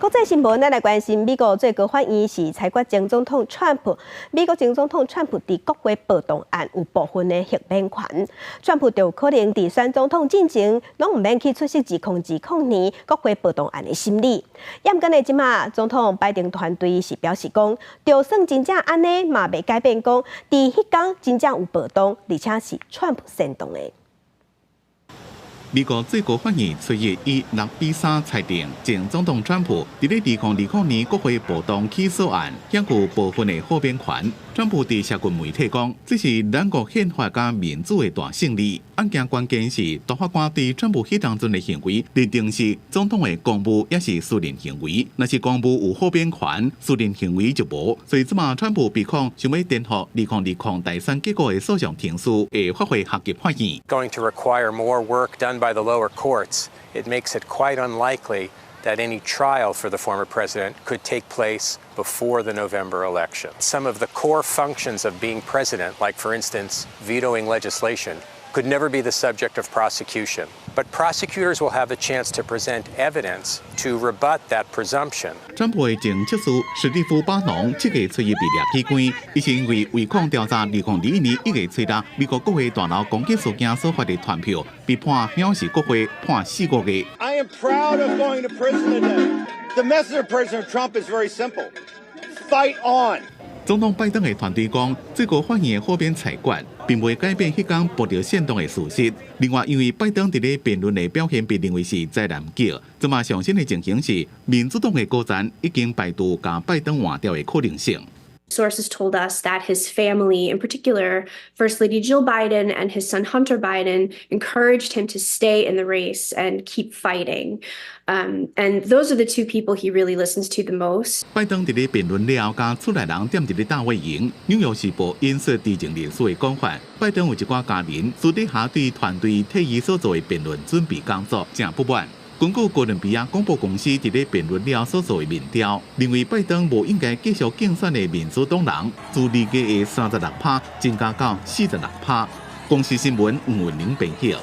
國際新聞，咱來關心美國最高法院是裁決前總統川普。美國前總統川普佇國會暴動案有部分的豁免權，川普就可能佇選總統進前，攏毋免去出席2020年國會暴動案的審理。毋過呢，這馬總統拜登團隊是表示講，就算真正按呢，嘛袂改變講，佇彼工真正有暴動，而且是川普煽動的。美國最高法院初一以6比3裁定，前總統川普佇咧2020年國會暴動起訴案享有部分的豁免權。川普佇社群媒體講，這是咱國憲法佮民主的大勝利。案件關鍵是大法官對川普彼當陣的行為認定是總統的公務，抑是私人行為。若是公務有豁免權，私人行為就無。所以這馬川普被控想欲顛覆2020大選結果的訴訟程序，會發回下級法院。 Going to require more work done by the lower courts. It makes it quite unlikely that any trial for the former president could take place before the November election. Some of the core functions of being president, like, for instance, vetoing legislation, could never be the subject of prosecution. But prosecutors will have a chance to present evidence to rebut that presumption. 川普的前測試史蒂夫·巴農7月初一被掠去關，伊是因為違抗調查2021年1月初六美國國會大樓攻擊事件所發的傳票，被判藐視國會判4個月。 I am proud of going to prison today. The message of President Trump is very simple. Fight on. 總統拜登的團隊講，最高法院的豁免裁決，並袂改變彼工暴力煽動的事實。另外，因為拜登佇咧辯論的表現被認為是災難級，這馬上新的情形是，民主黨的高層已經排除共拜登換掉的可能性。 Sources told us that his family, in particular, First Lady Jill Biden and his son Hunter Biden, encouraged him to stay in the race and keep fighting. And those are the two people he really listens to the most. 拜登佇咧辯論了後，共厝內人踮佇咧大衛營。紐約時報引述知情人士的講法，拜登有一寡家人私底下對團隊替伊所做的辯論準備工作誠不滿。根據哥倫比亞廣播公司佇咧辯論了所做的民調，認為拜登無應該繼續競選的民主黨人，自2月的36趴增加到46趴。公視新聞吳文玲編譯。